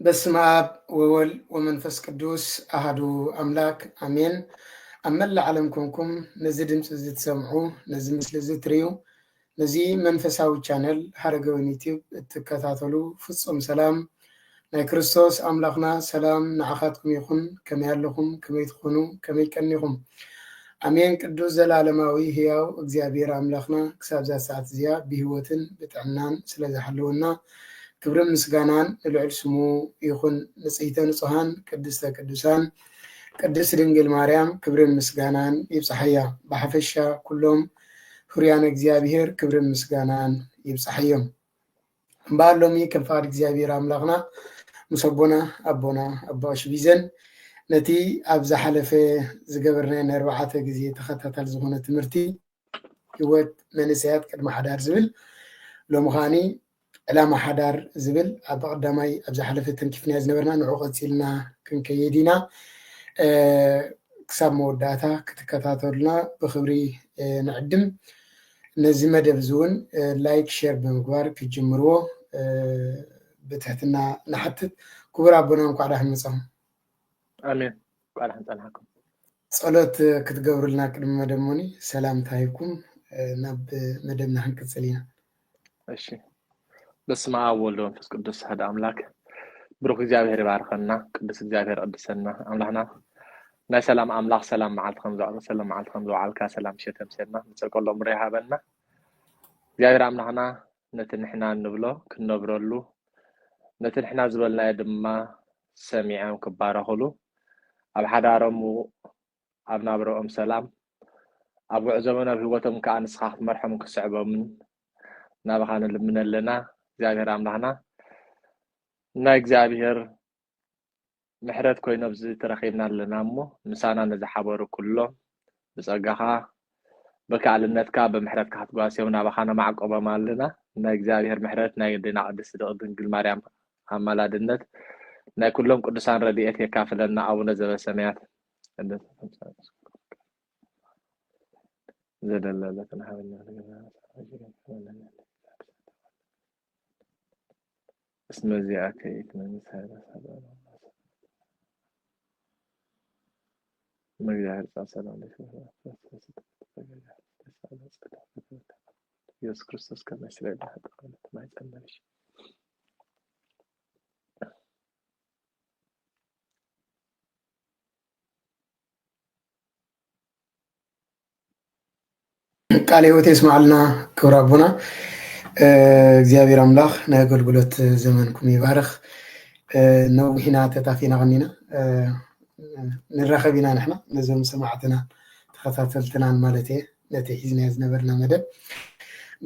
በስመ አብ ወወልድ ወመንፈስ ቅዱስ አሐዱ አምላክ አሜን። ኣብ መላእ ዓለም ኮንኩም ነዚ ድምፂ እዚ ትሰምዑ፣ ነዚ ምስሊ እዚ ትርእዩ፣ ነዚ መንፈሳዊ ቻነል ሃረገወይን ዩቲዩብ እትከታተሉ ፍጹም ሰላም ናይ ክርስቶስ ኣምላኽና ሰላም ንዓኻትኩም ይኹን። ከመይ ኣለኹም? ከመይ ትኾኑ? ከመይ ቀኒኹም? ኣሜን። ቅዱስ ዘላለማዊ ህያው እግዚኣብሔር ኣምላኽና ክሳብ እዛ ሰዓት እዚኣ ብህይወትን ብጥዕናን ስለ ዝሓለወና ክብርን ምስጋናን ንልዑል ስሙ ይኹን። ንጽህተ ንጹሃን ቅድስተ ቅዱሳን ቅድስት ድንግል ማርያም ክብርን ምስጋናን ይብጽሓያ። ብሓፈሻ ኩሎም ህሩያን እግዚኣብሔር ክብርን ምስጋናን ይብጽሓዮም። እምበኣር ሎሚ ከም ፍቓድ እግዚኣብሔር ኣምላኽና ምስ ኣቦና ኣቦና ኣባ ቀሺ ቢዘን ነቲ ኣብ ዝሓለፈ ዝገበርናዮ ናይ ኣርባዕተ ግዜ ተኸታታሊ ዝኾነ ትምህርቲ ህይወት መንእሰያት ቅድሚ ሓዳር ዝብል፣ ሎሚ ከዓኒ ዕላማ ሓዳር ዝብል ኣብ ቀዳማይ ኣብ ዝሓለፈ ተንኪፍናዮ ዝነበርና ንዕኡ ቀጺልና ክንከይድ ኢና። እ፣ ክሳብ መወዳእታ ክትከታተሉና ብኽብሪ፣ እ፣ ንዕድም። ነዚ መደብ እዚ እውን፣ እ፣ ላይክ፣ ሼር ብምግባር ክትጅምርዎ፣ እ፣ ብትሕትና ንሓትት። ክቡር ኣቦና እንኳዕ ደሓን መጻኹም። ኣሜን። እንኳዕ ደሓን ጸናሕኩም። ጸሎት ክትገብሩልና ቅድሚ መደብ እሞኒ ሰላምታ ሂብኩም፣ እ፣ ናብ መደብና ክንቅጽል ኢና። እሺ። በስመ አብ ወወልድ ወመንፈስ ቅዱስ አሐዱ አምላክ። ብሩክ እግዚኣብሔር ይባርከና፣ ቅዱስ እግዚኣብሔር ቀድሰና። ኣምላኽና ናይ ሰላም ኣምላኽ፣ ሰላም መዓልቲ ከም ዘውዓልካ፣ ሰላም መዓልቲ ከም ዘውዓልካ፣ ሰላም ምሸት የምስየልና፣ ንጽድቀሎም ርያ ሃበና። እግዚኣብሔር ኣምላኽና ነቲ ንሕና እንብሎ ክንነብረሉ፣ ነቲ ንሕና ዝበልናዮ ድማ ሰሚዖም ክባረኽሉ፣ ኣብ ሓዳሮም፣ ኣብ ናብረኦም ሰላም፣ ኣብ ጉዕዞምን ኣብ ህይወቶም ከኣ ንስኻ ክትመርሖምን ክትስዕቦምን ናባኻ ንልምን ኣለና። እግዚኣብሔር ኣምላኽና፣ ናይ እግዚኣብሔር ምሕረት ኮይኑ ኣብዚ ተረኺብና ኣለና እሞ፣ ምሳና ንዝሓበሩ ኩሎም ብጸጋኻ፣ ብከኣልነትካ፣ ብምሕረትካ ክትጓስዮም ናባኻ ነማዕቆቦም ኣለና። ናይ እግዚኣብሔር ምሕረት፣ ናይ ኣዴና ቅድስቲ ድንግል ማርያም ኣማላድነት፣ ናይ ኩሎም ቅዱሳን ረድኤት የካፍለና። ኣቡነ ዘበሰማያት፣ ዘደለለትን ሃበና። እስመ ዚአከ ይእቲ መንግስት፣ ኃይለ፣ ሰላም። እመ እግዚአብሔር ጻ ሰላም ለኪ። ኢየሱስ ክርስቶስ ከመ ይስረይ ለኃጥእ ማለት ማይጸነሽ። ቃለ ሕይወት የስማዕልና ክብር ኣቦና። እ፣ እግዚኣብሔር ኣምላኽ ናይ ኣገልግሎት ዘመንኩም ይባርኽ። እ፣ ነዊሕና ተጣፊና ቀኒና፣ እ፣ ንራኸብ ኢና ንሕና ነዞም ሰማዕትና ተኸታተልትናን ማለት እየ። ነቲ ሒዝናዮ ዝነበርና መደብ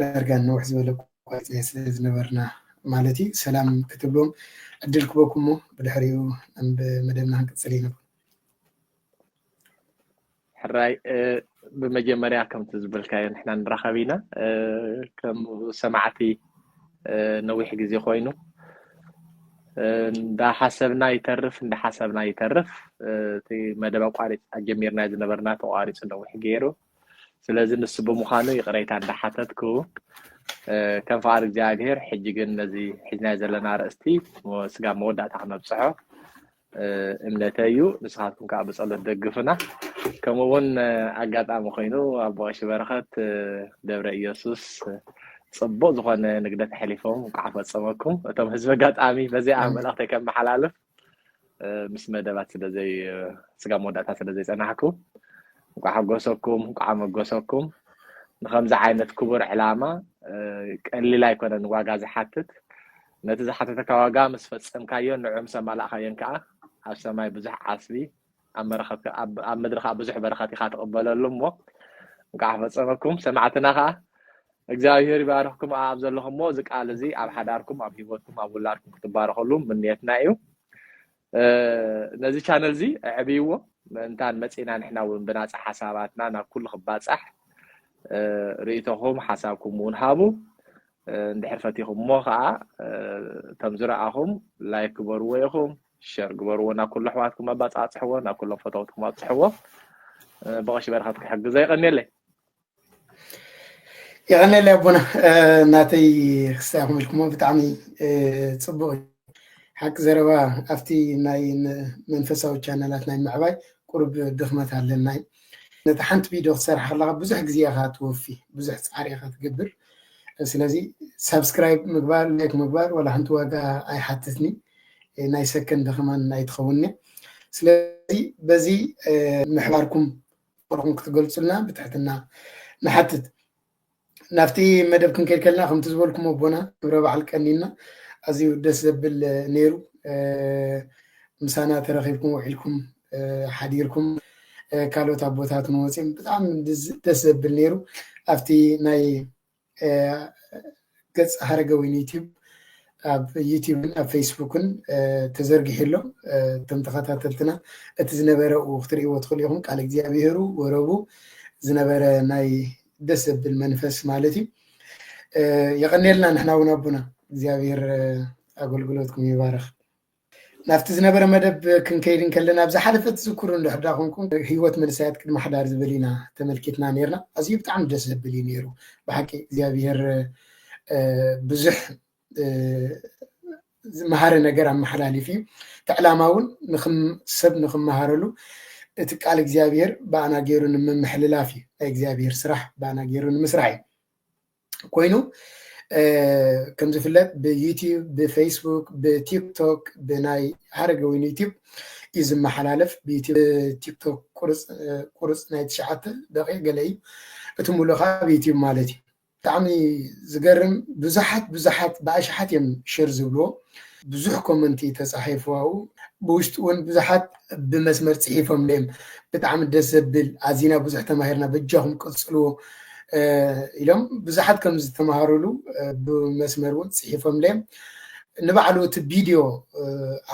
ዳርጋ ነውሕ ዝበለ ቋሪጽናዮ ስለ ዝነበርና ማለት እዩ። ሰላም ክትብሎም ዕድል ክበኩም እሞ ብድሕሪኡ ናብ መደብና ክንቅጽል ኢና። ሕራይ፣ እ፣ ብመጀመርያ ከምቲ ዝበልካዮ ንሕና ንራኸብ ኢና። እ፣ ከም ሰማዕቲ፣ እ፣ ነዊሕ ግዜ ኮይኑ፣ እ፣ እንዳሓሰብና ይተርፍ፣ እንዳሓሰብና ይተርፍ። እ፣ እቲ መደብ ኣቋሪጽ-፣ ኣጀሚርናዮ ዝነበርና ተቋሪጹ ነዊሕ ገይሩ። ስለዚ ንሱ ብምዃኑ ይቕሬታ እንዳሓተትኩ፣ እ፣ ከም ፍቓድ እግዚኣብሔር ሕጂ ግን ነዚ ሒዝናዮ ዘለና ኣርእስቲ ስጋብ መወዳእታ ክነብጽሖ፣ እ፣ እምነተይ እዩ። ንስኻትኩም ከኣ ብጸሎት ደግፉና። ከምኡ እውን፣ እ፣ ኣጋጣሚ ኮይኑ ኣቦ ቀሺ በረኸት፣ እ፣ ደብረ ኢየሱስ፣ እ፣ ጽቡቕ ዝኾነ ንግደት ኣሕሊፎም እንቋዕ ፈጸመኩም። እቶም ህዝቢ ኣጋጣሚ በዚኣ እም። መልእኽተይ ከመሓላልፍ፣ እ፣ ምስ መደባት ስለ ዘይ-፣ ስጋብ መወዳእታ ስለ ዘይጸናሕኩ፣ እንቋዕ ሓጎሰኩም፣ እንቋዕ ኣመጎሰኩም። ንኸምዚ ዓይነት ክቡር ዕላማ፣ እ፣ ቀሊል ኣይኮነን ዋጋ ዝሓትት። ነቲ ዝሓተተካ ዋጋ ምስ ፈጸምካዮ፣ ንዑ ምስ ኣማላእካዮን ከኣ፣ ኣብ ሰማይ ብዙሕ ዓስቢ፣ ኣብ መረኸት-፣ ኣብ፣ ኣብ ምድሪ ከኣ ብዙሕ በረኸት ኢኻ ትቕበለሉ እሞ፣ እንቋዕ ፈጸመኩም። ሰማዕትና ከኣ፣ እግዚኣብሔር ይባርኽኩም ኣብ ዘለኹምዎ፣ እዚ ቃል እዚ ኣብ ሓዳርኩም፣ ኣብ ህይወትኩም፣ ኣብ ውላድኩም ክትባረኸሉ ምንየትና እዩ። እ፣ ነዚ ቻነል እዚ ኣዕብይዎ፣ ምእንታን መጺና ንሕና እውን ብናጻ ሓሳባትና ናብ ኩሉ ክባጻሕ፣ እ፣ ርእይቶኹም፣ ሓሳብኩም እውን ሃቡ። እንድሕር ፈቲኹም እሞ ከዓ እቶም ዝረኣኹም ላይክ ግበርዎ ኢኹም፣ ሸር ግበርዎ፣ ናብ ኩሉ ኣሕዋትኩም ኣባፃፅሕዎ፣ ናብ ኩሎም ፈተውትኩም ኣብፅሕዎ። ብቐሺ በረኸት ክሕግዞ። ይቐንየለይ። ይቐንየለይ ኣቦና። ናተይ ክስታይ ኢኹም ኢልኩሞ ብጣዕሚ ፅቡቕ እዩ። ሓቂ ዘረባ ኣብቲ ናይ መንፈሳዊ ቻነላት ናይ ምዕባይ ቁሩብ ድኽመት ኣለና እዩ። ነቲ ሓንቲ ቪድዮ ክትሰርሕ ከለካ ብዙሕ ግዜ ኢኻ ትወፊ፣ ብዙሕ ፃዕሪ ኢኻ ትገብር። ስለዚ ሳብስክራይብ ምግባር፣ ላይክ ምግባር ዋላ ሓንቲ ዋጋ ኣይሓትትኒ፣ ናይ ሰከንድ ከማን ኣይትኸውን። ስለዚ በዚ ምሕባርኩም ፍቕርኩም ክትገልፁልና ብትሕትና ንሓትት። ናብቲ መደብ ክንከይድ ከለና ከምቲ ዝበልኩም ኣቦና ክብረ በዓል ቀኒና ኣዝዩ ደስ ዘብል ነይሩ። ምሳና ተረኺብኩም ውዒልኩም ሓዲርኩም ካልኦት ኣቦታት መወፂኦም ብጣዕሚ ደስ ዘብል ነይሩ። ኣብቲ ናይ ገፅ ሃረገ ወይኒ ዩቲዩብ ኣብ ዩቲዩብን ኣብ ፌስቡክን ተዘርጊሑ ኣሎ። እቶም ተኸታተልትና እቲ ዝነበረ ክትርእይዎ ትኽእሉ ኢኹም። ቃል እግዚኣብሄሩ ወረቡ ዝነበረ ናይ ደስ ዘብል መንፈስ ማለት እዩ። የቐንየልና ንሕና እውን ኣቦና እግዚኣብሄር ኣገልግሎትኩም ይባርኽ። ናብቲ ዝነበረ መደብ ክንከይድ እንከለና ኣብ ዝሓለፈ ትዝክሩ እንድሕር ዳ ኮንኩም ህይወት መንእሰያት ቅድሚ ሓዳር ዝብል ኢና ተመልኪትና ነርና። ኣዝዩ ብጣዕሚ ደስ ዘብል እዩ ነይሩ ብሓቂ እግዚኣብሄር ብዙሕ መሃሪ ነገር ኣመሓላሊፍ እዩ። እቲ ዕላማ እውን ሰብ ንክመሃረሉ እቲ ቃል እግዚኣብሄር ብኣና ገይሩ ንምምሕልላፍ እዩ። ናይ እግዚኣብሄር ስራሕ ብኣና ገይሩ ንምስራሕ እዩ። ኮይኑ ከም ዝፍለጥ ብዩቲዩብ፣ ብፌስቡክ፣ ብቲክቶክ፣ ብናይ ሃረገ ወይኒ ዩቲዩብ እዩ ዝመሓላለፍ። ብዩቲዩብ ቲክቶክ ቁርፅ ናይ ትሽዓተ ደቂቕ ገለ እዩ። እቲ ሙሉእ ከዓ ብዩቲዩብ ማለት እዩ። ብጣዕሚ ዝገርም ብዙሓት ብዙሓት ብኣሽሓት እዮም ሸር ዝብልዎ። ብዙሕ ኮመንቲ ተፃሒፉ ኣብኡ ብውሽጡ እውን ብዙሓት ብመስመር ፅሒፎም እዮም። ብጣዕሚ ደስ ዘብል ኣዚና ብዙሕ ተማሂርና በጃኹም ቀፅልዎ ኢሎም ብዙሓት ከም ዝተማሃሩሉ ብመስመር እውን ፅሒፎም እዮም። ንባዕሉ እቲ ቪድዮ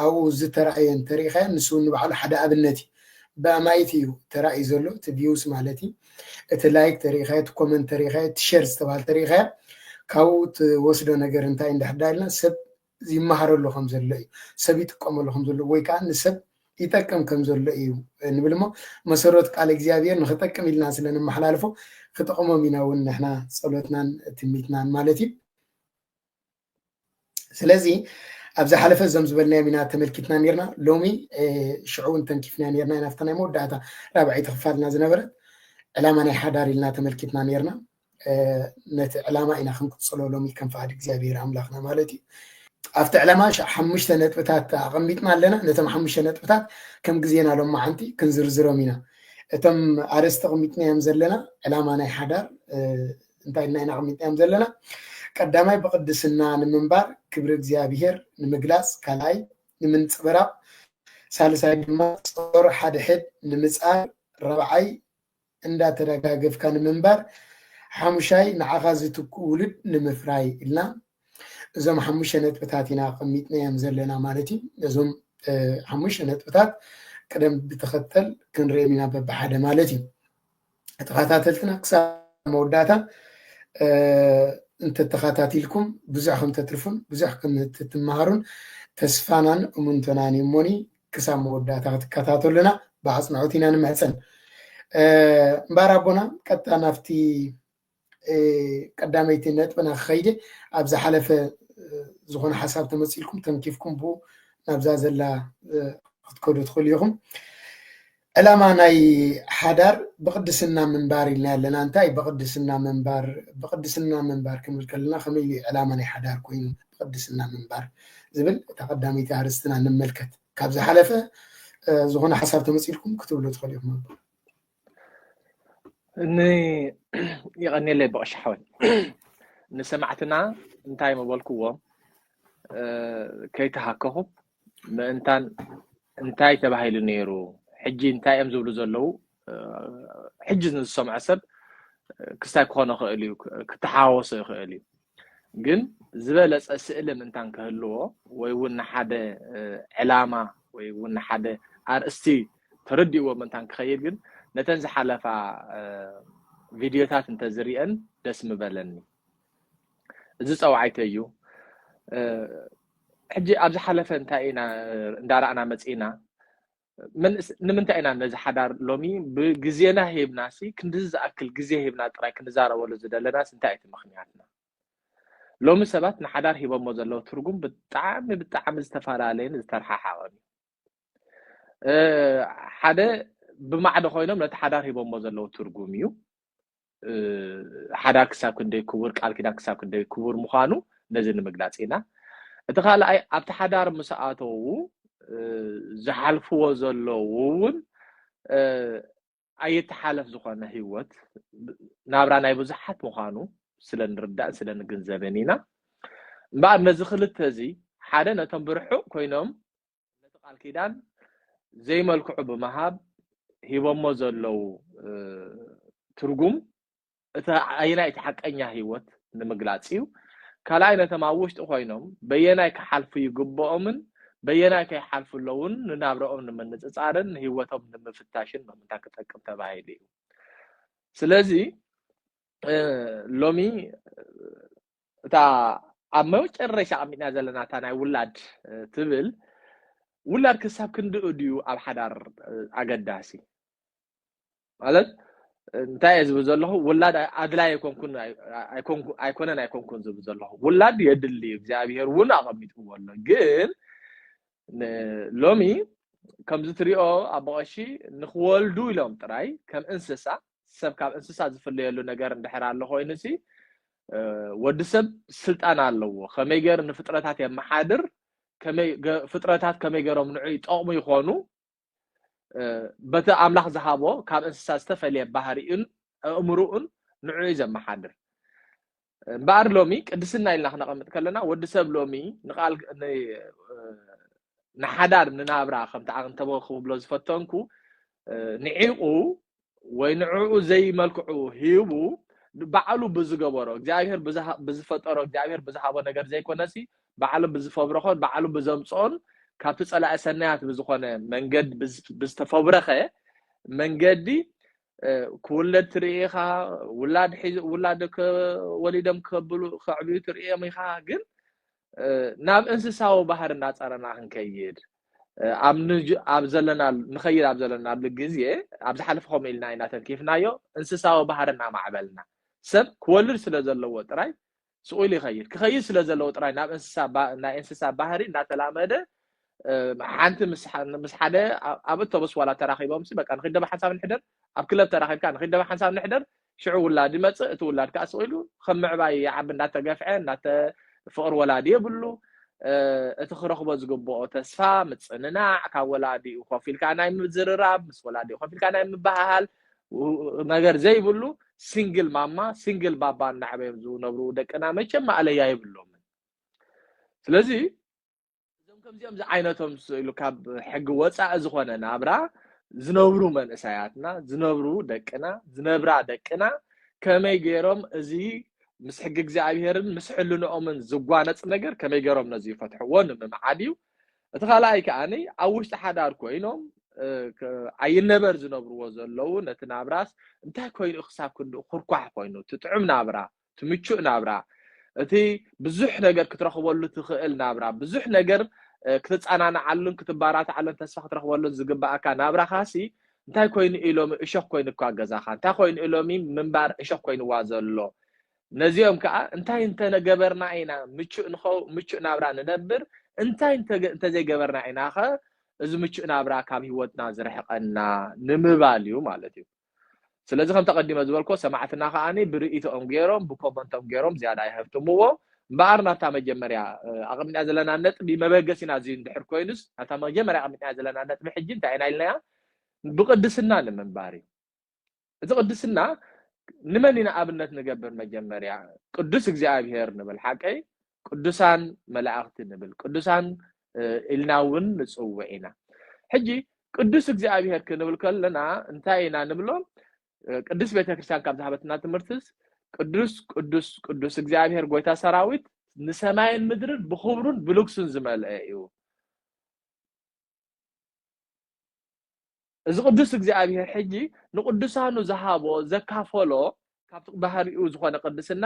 ኣብኡ ዝተረኣየ እንተሪኢኻዮ ንሱ ንባዕሉ ሓደ ኣብነት እዩ። ብኣማኢት እዩ ተራእዩ ዘሎ እቲ ቪውስ ማለት እዩ። እቲ ላይክ ተሪኢኻዮ፣ እቲ ኮመንት ተሪኢኻዮ፣ እቲ ሸር ዝተባህለ ተሪኢኻዮ ካብኡ ትወስዶ ነገር እንታይ እንድሕር ዳ ኢልና ሰብ ይመሃረሉ ከም ዘሎ እዩ፣ ሰብ ይጥቀመሉ ከም ዘሎ ወይ ከዓ ንሰብ ይጠቅም ከም ዘሎ እዩ ንብል እሞ መሰረቱ ቃል እግዚኣብሔር ንክጠቅም ኢልና ስለ ነመሓላልፎ ክጠቕሞም ኢና እውን ንሕና ፀሎትናን ትምኒትናን ማለት እዩ። ስለዚ ኣብ ዝሓለፈ እዞም ዝበልናዮም ኢና ተመልኪትና ነርና። ሎሚ ሽዑ እውን ተንኪፍና ነርና ኢና ኣብታ ናይ መወዳእታ ራብዐይቲ ክፋልና ዝነበረት ዕላማ ናይ ሓዳር ኢልና ተመልኪትና ነርና። ነቲ ዕላማ ኢና ክንቅፅሎ ሎሚ ከም ፍቓድ እግዚኣብሔር ኣምላኽና ማለት እዩ። ኣብቲ ዕላማ ሓሙሽተ ነጥብታት ኣቐሚጥና ኣለና። ነቶም ሓሙሽተ ነጥብታት ከም ግዜና ሎማዓንቲ ክንዝርዝሮም ኢና። እቶም ኣርእስቲ ኣቐሚጥናዮም ዘለና ዕላማ ናይ ሓዳር እንታይ ኢልና ኢና ኣቐሚጥናዮም ዘለና? ቀዳማይ ብቕድስና ንምንባር ክብሪ እግዚኣብሔር ንምግላፅ፣ ካልኣይ ንምንፅብራቕ፣ ሳልሳይ ድማ ጾር ሓደ ሕድ ንምፃር፣ ራብዓይ እንዳተደጋገፍካ ንምንባር፣ ሓሙሻይ ንዓኻ ዝትክኡ ውሉድ ንምፍራይ ኢልና እዞም ሓሙሽተ ነጥብታት ኢና ኣቐሚጥናዮም ዘለና ማለት እዩ። እዞም ሓሙሽተ ነጥብታት ቅደም ብተኸተል ክንሪኦም ኢና በብሓደ ማለት እዩ። ተኸታተልትና ክሳብ መወዳእታ እንተተኸታቲልኩም ብዙሕ ከም ተትርፉን ብዙሕ ከም ትመሃሩን ተስፋናን እሙንቶናን እሞኒ ክሳብ መወዳእታ ክትከታተሉና ብኣፅንዖት ኢና ንምሕፀን። እምበኣር ኣቦና ቀጥታ ናብቲ ቀዳመይቲ ነጥብና ክኸይደ ኣብ ዝሓለፈ ዝኾነ ሓሳብ ተመፂልኩም ተንኪፍኩም ብኡ ናብዛ ዘላ ክትከዱ ትኽእሉ ኢኹም። ዕላማ ናይ ሓዳር ብቕድስና ምንባር ኢልና ኣለና። እንታይ ብቕድስና ምንባር? ብቕድስና ምንባር ክንብል ከለና ከመይ እዩ ዕላማ ናይ ሓዳር ኮይኑ ብቕድስና ምንባር ዝብል እታ ቀዳመይቲ ኣርእስትና ንመልከት። ካብ ዝሓለፈ ዝኾነ ሓሳብ ተመፂልኩም ክትብሉ ትኽእሉ ኢኹም። ን ይቐንየለይ ብቕሻ ሓወይ። ንሰማዕትና እንታይ ምበልክዎም ከይተሃከኹም ምእንታን እንታይ ተባሂሉ ነይሩ፣ ሕጂ እንታይ እዮም ዝብሉ ዘለዉ፣ ሕጂ ንዝሰምዖ ሰብ ክስታይ ክኾኖ ይኽእል እዩ፣ ክተሓዋወሶ ይኽእል እዩ። ግን ዝበለፀ ስእሊ ምእንታን ክህልዎ ወይ እውን ንሓደ ዕላማ ወይ እውን ንሓደ ኣርእስቲ ተረዲእዎ ምእንታን ክኸይድ ግን ነተን ዝሓለፋ ቪድዮታት እንተዝሪአን ደስ ምበለኒ። እዚ ጸዋዒተ እዩ። ሕጂ ኣብ ዝሓለፈ እንታይ ኢና እንዳረኣና መጺእና? ንምንታይ ኢና ነዚ ሓዳር ሎሚ ብግዜና ሂብናሲ ክንድዚ ዝኣክል ግዜ ሂብና ጥራይ ክንዛረበሉ ዝደለናስ እንታይ እቲ ምኽንያትና? ሎሚ ሰባት ንሓዳር ሂቦሞ ዘለዉ ትርጉም ብጣዕሚ ብጣዕሚ ዝተፈላለየን ዝተረሓሓቐን እዩ። ሓደ ብማዕዶ ኮይኖም ነቲ ሓዳር ሂቦሞ ዘለዉ ትርጉም እዩ። ሓዳር ክሳብ ክንደይ ክቡር፣ ቃል ኪዳን ክሳብ ክንደይ ክቡር ምዃኑ ነዚ ንምግላጽ ኢና። እቲ ካልኣይ ኣብቲ ሓዳር ምስ ኣተዉ ዝሓልፍዎ ዘለዉ እውን ኣይተሓለፍ ዝኾነ ህይወት ናብራ ናይ ብዙሓት ምዃኑ ስለ ንርዳእን ስለ ንግንዘብን ኢና። እምበኣር ነዚ ክልተ እዚ ሓደ ነቶም ብርሑቕ ኮይኖም ነቲ ቃል ኪዳን ዘይመልክዑ ብምሃብ ሂቦሞ ዘለዉ ትርጉም እቲ ኣየናይ እቲ ሓቀኛ ህይወት ንምግላጽ እዩ። ካልኣይ ነቶም ኣብ ውሽጢ ኮይኖም በየናይ ክሓልፉ ይግብኦምን በየናይ ከይሓልፉ ኣለውን ንናብረኦም ንምንጽጻርን ንህይወቶም ንምፍታሽን ምእምታ ክጠቅም ተባሂሉ እዩ። ስለዚ ሎሚ እታ ኣብ መጨረሻ ኣቐሚጥና ዘለና እታ ናይ ውላድ ትብል ውላድ ክሳብ ክንድኡ ድዩ ኣብ ሓዳር ኣገዳሲ? ማለት እንታይ እየ ዝብል ዘለኹ ውላድ ኣድላይ ኣይኮንኩን ኣይኮነን ኣይኮንኩን ዝብል ዘለኹ ውላድ የድሊ እዩ። እግዚኣብሔር እውን ኣቐሚጥዎ ኣሎ። ግን ሎሚ ከምዚ ትሪኦ ኣቦ ቀሺ ንክወልዱ ኢሎም ጥራይ ከም እንስሳ ሰብ ካብ እንስሳ ዝፍለየሉ ነገር እንድሕር ኣሎ ኮይኑ ሲ ወዲ ሰብ ስልጣን ኣለዎ። ከመይ ገይሩ ንፍጥረታት የመሓድር፣ ፍጥረታት ከመይ ገይሮም ንዑ ይጠቕሙ ይኾኑ በቲ ኣምላኽ ዝሃቦ ካብ እንስሳ ዝተፈለየ ባህሪኡን ኣእምሩኡን ንዑ እዩ ዘመሓድር። እምበኣር ሎሚ ቅድስና ኢልና ክነቐምጥ ከለና ወዲ ሰብ ሎሚ ንቃል ንሓዳር ንናብራ ከምቲ ኣንተቦ ክብሎ ዝፈተንኩ ንዒቑ ወይ ንዕኡ ዘይመልክዑ ሂቡ ባዕሉ ብዝገበሮ እግዚኣብሔር ብዝፈጠሮ እግዚኣብሔር ብዝሃቦ ነገር ዘይኮነሲ ባዕሉ ብዝፈብረኾን ባዕሉ ብዘምፅኦን ካብቲ ፀላኢ ሰናያት ብዝኾነ መንገድ ብዝተፈብረኸ መንገዲ ክውለድ ትርኢ ኢኻ። ውላድ ውላድ ወሊዶም ከብሉ ከዕብዩ ትርእዮም ኢኻ። ግን ናብ እንስሳዊ ባህሪ እናፀረና ክንከይድ ኣብ ዘለና ንኸይድ ኣብ ዘለናሉ ግዜ ኣብ ዝሓለፈ ከምኡ ኢልና ኢና ተንኪፍናዮ። እንስሳዊ ባህሪ እናማዕበልና ሰብ ክወልድ ስለ ዘለዎ ጥራይ ስቕ ኢሉ ይኸይድ። ክኸይድ ስለ ዘለዎ ጥራይ ናብ እንስሳ ናይ እንስሳ ባህሪ እናተላመደ ሓንቲ ምስ ሓደ ኣብ እቶብስ ዋላ ተራኺቦም ሲ በቃ ንኺደባ ሓንሳብ ንሕደር ኣብ ክለብ ተራኺብካ ንኺደባ ሓንሳብ ንሕደር ሽዑ ውላድ ይመፅእ። እቲ ውላድ ከዓ ስቕ ኢሉ ከም ምዕባይ ይዓቢ እናተገፍዐ እናተ ፍቕሪ ወላዲ የብሉ። እቲ ክረኽቦ ዝግብኦ ተስፋ ምፅንናዕ ካብ ወላዲኡ ኮፍ ኢልካ ናይ ምዝርራብ ምስ ወላዲኡ ኮፍ ኢልካ ናይ ምበሃሃል ነገር ዘይብሉ ሲንግል ማማ ሲንግል ባባ እናዕበዮም ዝነብሩ ደቅና መቸም ማእለያ የብሎምን። ስለዚ እዞም ከምዚኦም ዝዓይነቶም ስኢሉ ካብ ሕጊ ወፃኢ ዝኾነ ናብራ ዝነብሩ መንእሰያትና ዝነብሩ ደቅና ዝነብራ ደቅና ከመይ ገይሮም እዚ ምስ ሕጊ እግዚኣብሔርን ምስ ሕልንኦምን ዝጓነፅ ነገር ከመይ ገይሮም ነዚ ይፈትሕዎ ንምምዓድ እዩ። እቲ ካልኣይ ከዓኒ ኣብ ውሽጢ ሓዳር ኮይኖም ኣይነበር ዝነብርዎ ዘለዉ ነቲ ናብራስ እንታይ ኮይኑ ክሳብ ክንድኡ ኩርኳሕ ኮይኑ እቲ ጥዑም ናብራ እቲ ምቹእ ናብራ እቲ ብዙሕ ነገር ክትረኽበሉ ትኽእል ናብራ ብዙሕ ነገር ክትጸናናዓሉን ክትባራትዓሉን ተስፋ ክትረኽበሉን ዝግባኣካ ናብራኻሲ እንታይ ኮይኑ ኢሎም እሾኽ ኮይኑካ ገዛኻ እንታይ ኮይኑ ኢሎሚ ምንባር እሾኽ ኮይንዋ ዘሎ ነዚኦም ከዓ እንታይ እንተነገበርና ኢና ምቹእ ናብራ ንነብር እንታይ እንተዘይገበርና ኢናኸ እዚ ምቹእ ናብራ ካብ ህይወትና ዝርሕቀና ንምባል እዩ ማለት እዩ። ስለዚ ከም ተቐዲመ ዝበልኮ ሰማዕትና ከዓኒ ብርእይቶኦም ገይሮም ብኮመንቶም ገይሮም ዝያዳ ይሀብትምዎ እምበኣር ናብታ መጀመርያ ኣቐሚጥና ዘለና ነጥቢ መበገሲና እዚ እንድሕር ኮይኑስ ናብታ መጀመርያ ኣቐሚጥና ዘለና ነጥቢ ሕጂ እንታይ ኢና ኢልናያ ብቅድስና ንምንባር እዩ። እቲ ቅድስና ንመን ኢና ኣብነት ንገብር መጀመርያ ቅዱስ እግዚኣብሔር ንብል ሓቀይ ቅዱሳን መላእኽቲ ንብል ቅዱሳን ኢልና እውን ንፅውዕ ኢና። ሕጂ ቅዱስ እግዚኣብሔር ክንብል ከለና እንታይ ኢና ንብሎ? ቅዱስ ቤተክርስትያን ካብ ዝሃበትና ትምህርትስ ቅዱስ ቅዱስ ቅዱስ እግዚኣብሔር ጎይታ ሰራዊት ንሰማይን ምድርን ብክብሩን ብልግሱን ዝመልአ እዩ። እዚ ቅዱስ እግዚኣብሔር ሕጂ ንቅዱሳኑ ዝሃቦ ዘካፈሎ ካብቲ ባህሪኡ ዝኾነ ቅድስና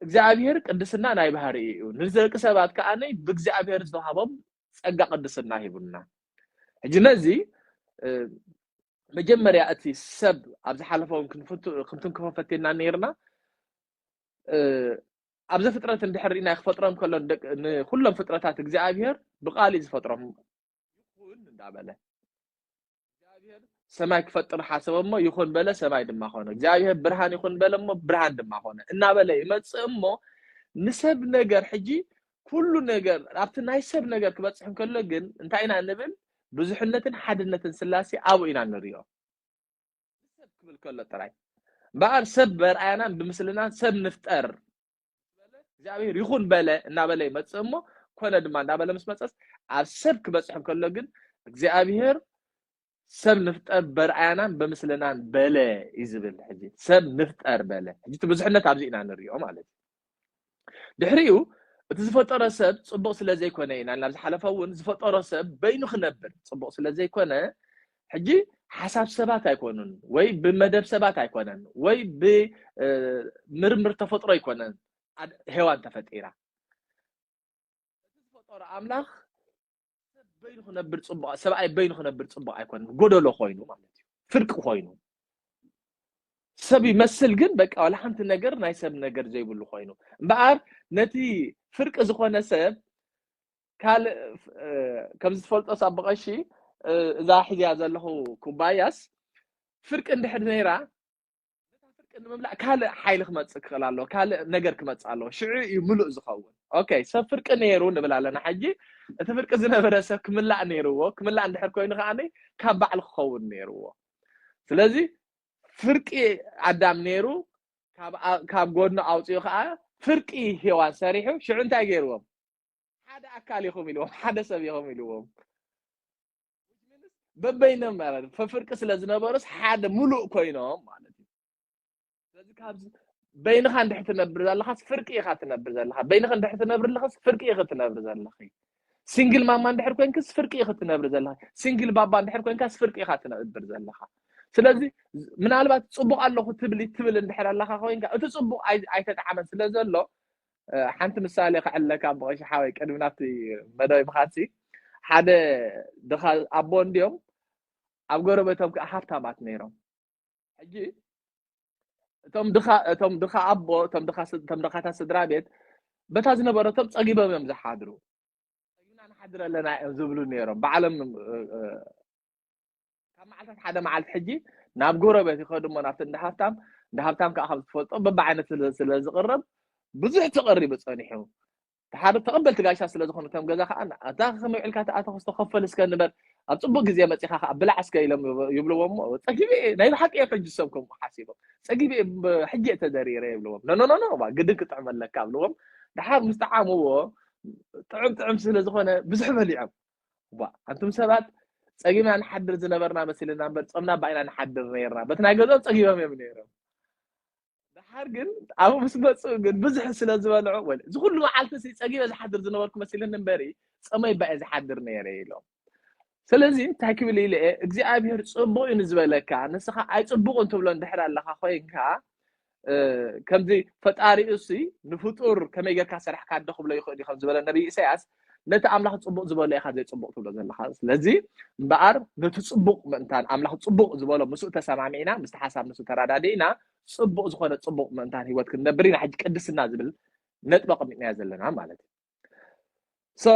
እግዚኣብሔር ቅድስና ናይ ባህሪ እዩ። ንደቂ ሰባት ከዓነይ ብእግዚኣብሔር ዝተዋህቦም ጸጋ ቅድስና ሂቡና። ሕጂ ነዚ መጀመርያ እቲ ሰብ ኣብ ዝሓለፈውን ክንትንክፎ ፈቴና ነይርና። ኣብ ዘፍጥረት እንድሕር ርኢና ክፈጥሮም ከሎ ንኩሎም ፍጥረታት እግዚኣብሔር ብቃል እዩ ዝፈጥሮም። ይኹን እንዳበለ እግዚኣብሔር ሰማይ ክፈጥር ሓሰበ እሞ ይኹን በለ፣ ሰማይ ድማ ኾነ። እግዚኣብሔር ብርሃን ይኹን በለ እሞ ብርሃን ድማ ኾነ እናበለ ይመጽእ እሞ ንሰብ ነገር ሕጂ ኩሉ ነገር ኣብቲ ናይ ሰብ ነገር ክበጽሕ እንከሎ ግን እንታይ ኢና ንብል? ብዙሕነትን ሓድነትን ስላሴ ኣብኡ ኢና ንሪኦ። ሰብ ክብል ከሎ ጥራይ እምበኣር ሰብ በርኣያናን ብምስልናን ሰብ ንፍጠር እግዚኣብሔር ይኹን በለ እናበለ ይመጽእ እሞ ኮነ ድማ እናበለ ምስ መጸስ ኣብ ሰብ ክበጽሕ እንከሎ ግን እግዚኣብሔር ሰብ ንፍጠር በርኣያናን ብምስልናን በለ እዩ ዝብል። ሕጂ ሰብ ንፍጠር በለ። ሕጂ እቲ ብዙሕነት ኣብዚ ኢና ንሪኦ ማለት እዩ። ድሕሪኡ እቲ ዝፈጠሮ ሰብ ጽቡቕ ስለ ዘይኮነ ኢና ናብ ዝሓለፈ እውን ዝፈጠሮ ሰብ በይኑ ክነብር ጽቡቕ ስለ ዘይኮነ ሕጂ ሓሳብ ሰባት ኣይኮኑን ወይ ብመደብ ሰባት ኣይኮነን ወይ ብምርምር ተፈጥሮ ኣይኮነን ሄዋን ተፈጢራ። እቲ ዝፈጠሮ ኣምላኽ ሰብ በይኑ ክነብር ጽቡቕ ሰብኣይ በይኑ ክነብር ጽቡቕ ኣይኮነን፣ ጎደሎ ኮይኑ ማለት እዩ፣ ፍርቂ ኮይኑ ሰብ ይመስል ግን በቃ ዋላ ሓንቲ ነገር ናይ ሰብ ነገር ዘይብሉ ኮይኑ እምበኣር ነቲ ፍርቂ ዝኾነ ሰብ ካልእ ከምዚ ትፈልጦ ሳብ ብቐሺ እዛ ሒዝያ ዘለኹ ኩባያስ ፍርቂ እንድሕር ነይራ ነታ ፍርቂ ንምምላእ ካልእ ሓይሊ ክመፅእ ክኽእል ኣለዎ፣ ካልእ ነገር ክመፅእ ኣለዎ። ሽዑ እዩ ምሉእ ዝኸውን። ኦኬ፣ ሰብ ፍርቂ ነይሩ ንብል ኣለና። ሕጂ እቲ ፍርቂ ዝነበረ ሰብ ክምላእ ነይርዎ። ክምላእ እንድሕር ኮይኑ ከዓ ካብ ባዕሉ ክኸውን ነይርዎ። ስለዚ ፍርቂ ኣዳም ነይሩ፣ ካብ ጎድኑ ኣውፅኡ ከዓ ፍርቂ ሄዋን ሰሪሑ። ሽዑ እንታይ ገይርዎም? ሓደ ኣካል ኢኹም ኢልዎም፣ ሓደ ሰብ ኢኹም ኢልዎም። በበይኖም ማለት ፈፍርቂ ስለ ዝነበሩስ ሓደ ሙሉእ ኮይኖም ማለት እዩ። ስለዚ ካብዚ በይንኻ እንድሕር ትነብር ዘለኻስ ፍርቂ ኢኻ ትነብር ዘለኻ፣ በይንኻ እንድሕር ትነብር ኣለኻስ ፍርቂ ኢኻ ትነብር ዘለኺ። ሲንግል ማማ እንድሕር ኮንክስ ፍርቂ ኢኻ ትነብር ዘለኻ፣ ሲንግል ባባ እንድሕር ኮንካስ ፍርቂ ኢኻ ትነብር ዘለኻ። ስለዚ ምናልባት ጽቡቕ ኣለኹ ትብሊ ትብል እንድሕር ኣለኻ ኮይንካ እቲ ጽቡቕ ኣይተጣዕመን ስለ ዘሎ ሓንቲ ምሳሌ ክዕለካ ብቐሺ ሓወይ ቅድሚ ናብቲ መደብ ምኻድሲ ሓደ ድኻ ኣቦ እንድዮም ኣብ ጎረቤቶም ከዓ ሃብታማት ነይሮም። ሕጂ እቶም ድኻ እቶም ድኻ ኣቦ እቶም ድኻ እቶም ድኻታት ስድራ ቤት በታ ዝነበረቶም ጸጊቦም እዮም ዝሓድሩ። ጸጊብና ንሓድር ኣለና እዮም ዝብሉ ነይሮም። ባዕሎም ካብ መዓልታት ሓደ መዓልቲ ሕጂ ናብ ጎረቤት ይኸዱ እሞ ናብቲ እንዳ ሃብታም እንዳ ሃብታም ከዓ ካብ ዝፈልጦ በብዓይነት ስለ ዝቕረብ ብዙሕ ተቐሪቡ ጸኒሑ። ሓደ ተቐበልቲ ጋሻ ስለ ዝኾኑ እቶም ገዛ ከዓ ኣታ ከመይ ውዒልካ ተኣተኹ እስተ ከፈል እስከ ንበር ኣብ ፅቡቅ ግዜ መፂኻ ከዓ ብላዕ እስከ ኢሎም ይብልዎ እሞ ፀጊበ እየ ናይ ብሓቂ እዮም ሕጂ ሰብ ከምኡ ሓሲቦም ፀጊበ እየ ሕጂ እየ ተደሪረ ይብልዎም። ኖኖኖኖ ግድን ክጥዕም ኣለካ ይብልዎም። ድሓር ምስ ጠዓምዎ ጥዑም ጥዑም ስለ ዝኾነ ብዙሕ በሊዖም። ዋ ኣንቱም ሰባት ጸጊብና ንሓድር ዝነበርና መሲልና እምበር ጾምና ባኢና ንሓድር ነይርና። በቲ ናይ ገዝኦም ጸጊቦም እዮም ነይሮም። ድሓር ግን ኣብኡ ምስ መጹ ግን ብዙሕ ስለ ዝበልዑ ወለ እዚ ኩሉ መዓልቲ ሲ ጸጊበ ዝሓድር ዝነበርኩ መሲልኒ እምበሪ ጾመይ ባኤ ዝሓድር ነይረ ኢሎም። ስለዚ እንታይ ክብል ኢለ እየ እግዚኣብሔር ጽቡቕ እዩ ንዝበለካ ንስኻ ኣይጽቡቕን ትብሎ እንድሕር ኣለኻ ኮይንካ ከምዚ ፈጣሪኡ ሲ ንፍጡር ከመይ ጌርካ ሰራሕካ ኣደ ክብሎ ይኽእል እዩ ከም ዝበለ ነቢይ ኢሳያስ ነቲ ኣምላኽ ጽቡቕ ዝበሎ ኢኻ ዘይጽቡቕ ትብሎ ዘለኻ ስለዚ እምበኣር ነቲ ጽቡቕ ምእንታን ኣምላኽ ጽቡቕ ዝበሎ ምስኡ ተሰማሚዕና ምስቲ ሓሳብ ንሱ ተራዳዲእና ጽቡቕ ዝኾነ ጽቡቕ ምእንታን ህይወት ክንነብር ኢና ሕጂ ቅድስና ዝብል ነጥቢ ኣቐሚጥናዮ ዘለና ማለት እዩ so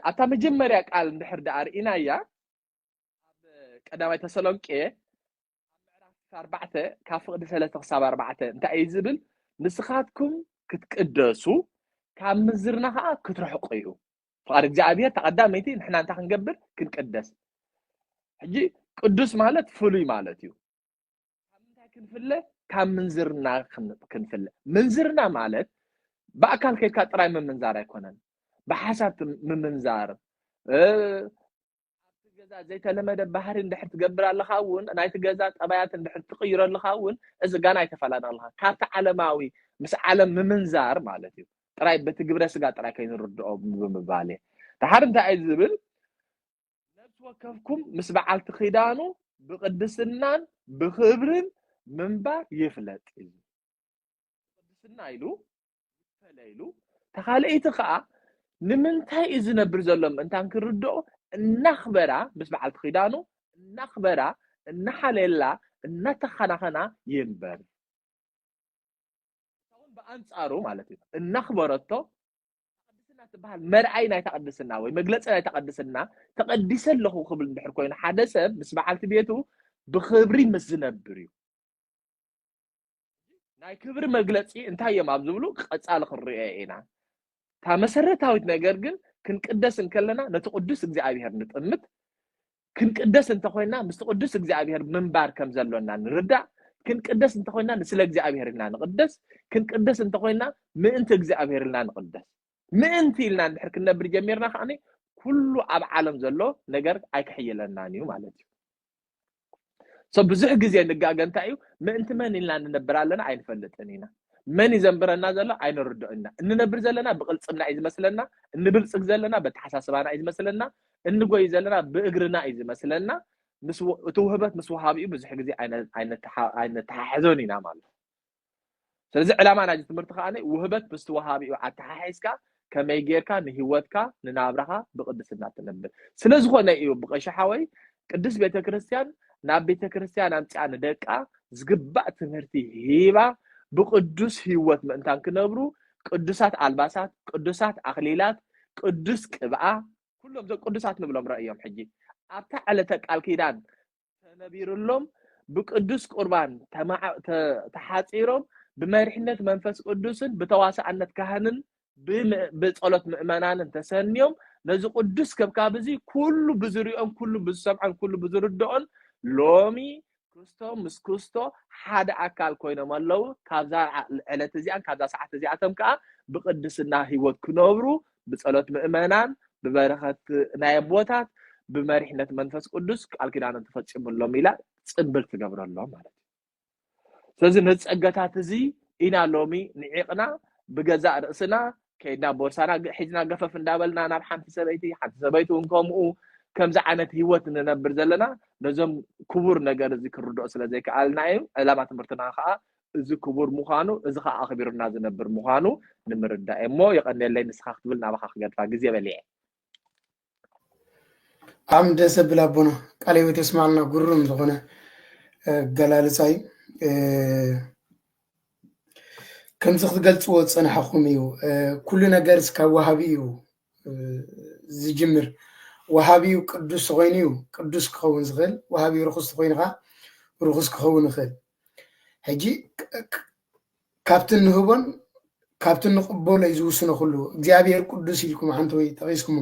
ኣብታ መጀመርያ ቃል እንድሕር ደኣ ርኢናያ ኣብ ቀዳማይ ተሰሎንቄ ኣብ ምዕራፍ ኣርባዕተ ካብ ፍቕዲ ሰለስተ ክሳብ ኣርባዕተ እንታይ እዩ ዝብል ንስኻትኩም ክትቅደሱ ካብ ምንዝርና ከዓ ክትርሕቁ እዩ ፍቓድ እግዚኣብሔር ተቐዳመይቲ ንሕና እንታይ ክንገብር ክንቅደስ ሕጂ ቅዱስ ማለት ፍሉይ ማለት እዩ ካብ ምንታይ ክንፍለ ካብ ምንዝርና ክንፍለ ምንዝርና ማለት ብኣካል ከድካ ጥራይ ምምንዛር ኣይኮነን ብሓሳብ ምምንዛር ኣብቲ ገዛ ዘይተለመደ ባህሪ እንድሕር ትገብር ኣለኻ እውን ናይቲ ገዛ ጠባያት እንድሕር ትቕይሮ ኣለኻ እውን እዚ ጋና ኣይተፈላለን ኣለኻ ካብቲ ዓለማዊ ምስ ዓለም ምምንዛር ማለት እዩ ጥራይ በቲ ግብረ ስጋ ጥራይ ከይንርድኦ ብምባል እየ ድሓር እንታይ እዩ ዝብል ነፍሲ ወከፍኩም ምስ በዓልቲ ኺዳኑ ብቕድስናን ብኽብርን ምንባር ይፍለጥ እዩ ቅድስና ኢሉ ኢሉ፣ ተኻልኢቲ ከዓ ንምንታይ እዩ ዝነብር ዘሎ ምእንታን ክርድኦ እናኽበራ፣ ምስ በዓልቲ ኪዳኑ እናኽበራ፣ እናሓለላ፣ እናተኸናኸና ይንበር። እውን ብኣንጻሩ ማለት እዩ እናኽበረቶ፣ ቅድስና ትበሃል መርኣይ ናይታ ቅድስና ወይ መግለፂ ናይታ ቅድስና፣ ተቐዲሰ ኣለኹ ክብል እንድሕር ኮይኑ ሓደ ሰብ ምስ በዓልቲ ቤቱ ብኽብሪ ምስ ዝነብር እዩ። ናይ ክብሪ መግለፂ እንታይ እዮም ኣብ ዝብሉ ቀፃሊ ክንሪኦ ኢና። እታ መሰረታዊት ነገር ግን ክንቅደስ እንከለና ነቲ ቅዱስ እግዚኣብሔር ንጥምት። ክንቅደስ እንተኾይና ምስቲ ቅዱስ እግዚኣብሔር ምንባር ከም ዘሎና ንርዳእ። ክንቅደስ እንተኾይና ንስለ እግዚኣብሔር ኢልና ንቕደስ። ክንቅደስ እንተኾይና ምእንቲ እግዚኣብሔር ኢልና ንቕደስ። ምእንቲ ኢልና እንድሕር ክንነብር ጀሚርና ከዓኒ ኩሉ ኣብ ዓለም ዘሎ ነገር ኣይክሕይለናን እዩ ማለት እዩ። So ብዙሕ ግዜ ንጋገ እንታይ እዩ፣ ምእንቲ መን ኢልና ንነብር ኣለና ኣይንፈልጥን ኢና። መን እዩ ዘንብረና ዘሎ ኣይንርድኦን ኢና። እንነብር ዘለና ብቕልፅምና እዩ ዝመስለና፣ እንብልፅግ ዘለና በተሓሳስባና እዩ ዝመስለና፣ እንጎይ ዘለና ብእግርና እዩ ዝመስለና። ምስ ወ- እቲ ውህበት ምስ ወሃቢኡ ብዙሕ ግዜ ኣይነ- ኣይነተሓ- ኣይነተሓሕዞን ኢና ማለት እዩ። ስለዚ ዕላማ ናይዚ ትምህርቲ ከዓ ውህበት ምስ ተወሃቢኡ ኣተሓሒዝካ ከመይ ጌርካ ንህይወትካ ንናብራኻ ብቅድስና ትነብር። ስለ ዝኾነ እዩ ብቀሺ ሓወይ ቅድስት ቤተክርስትያን ናብ ቤተክርስትያን ኣምፅኣ ንደቃ ዝግባእ ትምህርቲ ሂባ ብቅዱስ ህይወት ምእንታን ክነብሩ ቅዱሳት ኣልባሳት፣ ቅዱሳት ኣኽሊላት፣ ቅዱስ ቅብኣ ኩሎም እዞም ቅዱሳት ንብሎም ረእዮም ሕጂ ኣብታ ዕለተ ቃል ኪዳን ተነቢርሎም ብቅዱስ ቁርባን ተማዓ- ተ- ተሓፂሮም ብመሪሕነት መንፈስ ቅዱስን ብተዋሳእነት ካህንን ብም- ብጸሎት ምእመናንን ተሰንዮም ነዚ ቅዱስ ከብካብ እዚ ኩሉ ብዝሪኦን ኩሉ ብዝሰምዖን ኩሉ ብዝርድኦን ሎሚ ክርስቶ ምስ ክርስቶ ሓደ ኣካል ኮይኖም ኣለዉ። ካብዛ ዓ- ዕለት እዚኣን ካብዛ ሰዓት እዚኣቶም ከዓ ብቅድስና ህይወት ክነብሩ ብጸሎት ምእመናን ብበረኸት ናይ ኣቦታት ብመሪሕነት መንፈስ ቅዱስ ቃል ኪዳኖም ተፈጺሙሎም ኢላ ጽምብል ትገብረሎም ማለት እዩ። ስለዚ ነዚ ጸጋታት እዚ ኢና ሎሚ ንዒቕና ብገዛእ ርእስና ከይድና ቦርሳና ግ- ሒዝና ገፈፍ እንዳበልና ናብ ሓንቲ ሰበይቲ ሓንቲ ሰበይቲ እውን ከምኡ ከምዚ ዓይነት ህይወት ንነብር ዘለና ነዞም ክቡር ነገር እዚ ክርድኦ ስለ ዘይከኣልና እዩ። ዕላማ ትምህርትና ከዓ እዚ ክቡር ምዃኑ እዚ ከዓ ኣኽቢሩና ዝነብር ምዃኑ ንምርዳእ እሞ የቐንየለይ ንስኻ ክትብል ናባኻ ክገድፋ ግዜ በሊዐ። ብጣዕሚ ደስ ዘብል ኣቦና ቃለ ህይወት የስማዕልና። ግሩም ዝኾነ ኣገላልፃ እዩ። ከምዚ ክትገልፅዎ ዝፀናሕኹም እዩ። ኩሉ ነገር ካብ ወሃቢ እዩ ዝጅምር። ወሃቢ እዩ ቅዱስ ተኾይኑ እዩ ቅዱስ ክኸውን ዝኽእል፣ ወሃቢ እዩ ርኹስ ተኾይኑ ከዓ ርኹስ ክኸውን ይኽእል። ሕጂ ካብቲ እንህቦን ካብቲ እንቕበሎ እዩ ዝውስኖ ኩሉ። እግዚኣብሔር ቅዱስ ኢልኩም ሓንቲ ወይ ጠቒስኩሞ፣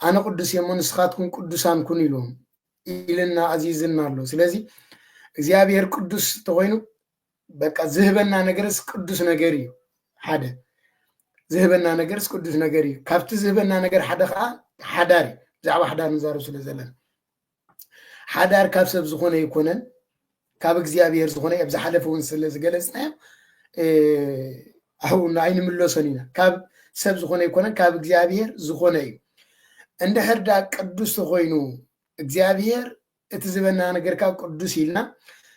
ኣነ ቅዱስ እየ እሞ ንስኻትኩም ቅዱሳን ኩኑ ኢሉ ኢልና ኣዚዝና ኣሎ። ስለዚ እግዚኣብሔር ቅዱስ ተኾይኑ በቃ ዝህበና ነገርስ ቅዱስ ነገር እዩ። ሓደ ዝህበና ነገርስ ቅዱስ ነገር እዩ። ካብቲ ዝህበና ነገር ሓደ ከዓ ሓዳር እዩ። ብዛዕባ ሓዳር ንዛረብ ስለ ዘለና ሓዳር ካብ ሰብ ዝኾነ ኣይኮነን፣ ካብ እግዚኣብሔር ዝኾነ ኣብ ዝሓለፈ እውን ስለ ዝገለፅናዮ ኣብኡ ኣይንምለሶን ኢና። ካብ ሰብ ዝኾነ ኣይኮነን፣ ካብ እግዚኣብሔር ዝኾነ እዩ። እንድሕር ዳ ቅዱስ ተኾይኑ እግዚኣብሔር እቲ ዝበና ነገር ካብ ቅዱስ ኢልና፣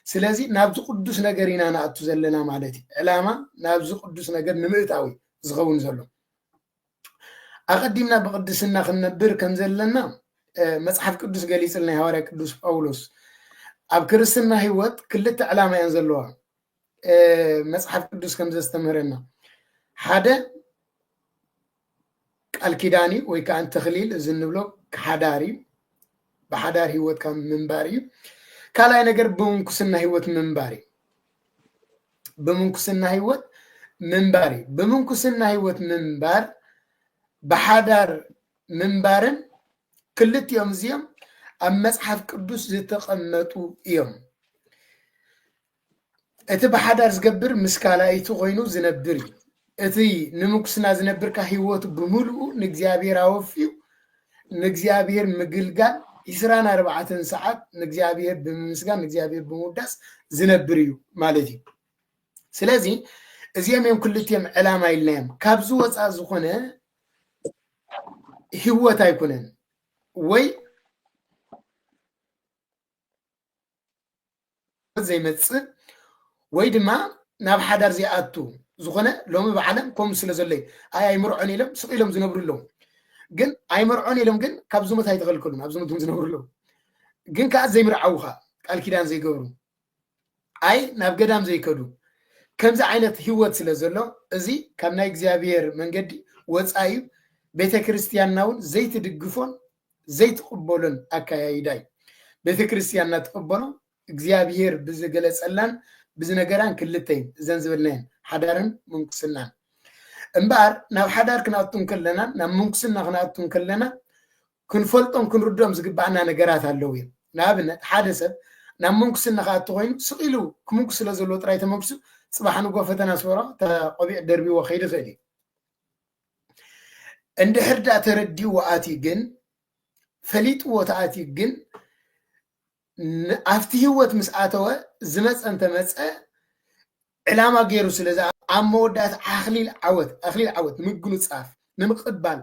ስለዚ ናብዚ ቅዱስ ነገር ኢና ንኣቱ ዘለና ማለት እዩ። ዕላማ ናብዚ ቅዱስ ነገር ንምእታው እዩ ዝኸውን ዘሎ። ኣቐዲምና ብቅድስና ክንነብር ከም ዘለና መፅሓፍ ቅዱስ ገሊፅልና። ሃዋርያ ቅዱስ ጳውሎስ ኣብ ክርስትና ህይወት ክልተ ዕላማ እየን ዘለዋ። መፅሓፍ ቅዱስ ከም ዘስተምህረና ሓደ ቃል ኪዳን እዩ ወይ ከዓ ተኽሊል እዚ እንብሎ ሓዳር እዩ። ብሓዳር ህይወትካ ምንባር እዩ። ካልኣይ ነገር ብምንኩስና ህይወት ምንባር እዩ። ብምንኩስና ህይወት ምንባር እዩ። ብምንኩስና ህይወት ምንባር ብሓዳር ምንባርን ክልቲኦም እዚኦም ኣብ መፅሓፍ ቅዱስ ዝተቐመጡ እዮም። እቲ ብሓዳር ዝገብር ምስ ካልኣይቲ ኮይኑ ዝነብር እዩ። እቲ ንምንኩስና ዝነብር ከ ህይወቱ ብምልኡ ንእግዚኣብሔር ኣወፍዩ ንእግዚኣብሔር ምግልጋል ዒስራን ኣርባዕተን ሰዓት ንእግዚኣብሔር ብምምስጋን ንእግዚኣብሔር ብምውዳስ ዝነብር እዩ ማለት እዩ። ስለዚ እዚኦም እዮም ክልቲኦም ዕላማ ኢልናዮም። ካብዚ ወፃእ ዝኾነ ህይወት ኣይኮነን ወይ ዘይመፅእ ወይ ድማ ናብ ሓዳር ዘይኣቱ ዝኾነ ሎሚ ብዓለም ከምኡ ስለ ዘሎ እዩ። ኣይ ኣይምርዖን ኢሎም ስቕ ኢሎም ዝነብሩ ኣለዉ። ግን ኣይምርዖን ኢሎም ግን ካብ ዝሙት ኣይተኸልከሉን፣ ኣብ ዝሙት እውን ዝነብሩ ኣለዉ። ግን ከዓ ዘይምርዓዉ ከዓ ቃል ኪዳን ዘይገብሩ፣ ኣይ ናብ ገዳም ዘይከዱ፣ ከምዚ ዓይነት ህይወት ስለ ዘሎ እዚ ካብ ናይ እግዚኣብሔር መንገዲ ወፃኢ እዩ። ቤተ ክርስቲያንና እውን ዘይትድግፎን ዘይትቕበሎን ኣካያይዳ እዩ። ቤተ ክርስቲያንና ትቕበሎ እግዚኣብሔር ብዝገለጸላን ብዝነገራን ክልተ እዩ። እዘን ዝበልናየን ሓዳርን ምንኩስናን። እምበኣር ናብ ሓዳር ክንኣቱ እንከለና ናብ ምንኩስና ክንኣቱ እንከለና ክንፈልጦም ክንርድኦም ዝግባኣና ነገራት ኣለዉ እዮም። ንኣብነት ሓደ ሰብ ናብ ምንኩስና ክኣቱ ኮይኑ ስቕ ኢሉ ክምንኩስ ስለ ዘለዎ ጥራይ ተመንኩሱ ጽባሕ ንጎ ፈተና ስበሮ ተቆቢዕ ደርቢዎ ከይድ ይኽእል እዩ። እንድሕር ዳ ተረዲእዎ ኣትዩ ግን ፈሊጥዎ ተኣትዩ ግን ን- ኣብቲ ህይወት ምስ ኣተወ ዝመፀ እንተመፀ ዕላማ ገይሩ ስለ ዝኣ- ኣብ መወዳእታ ኣኽሊል ዓወት ኣኽሊል ዓወት ንምጉንፃፍ ንምቕባል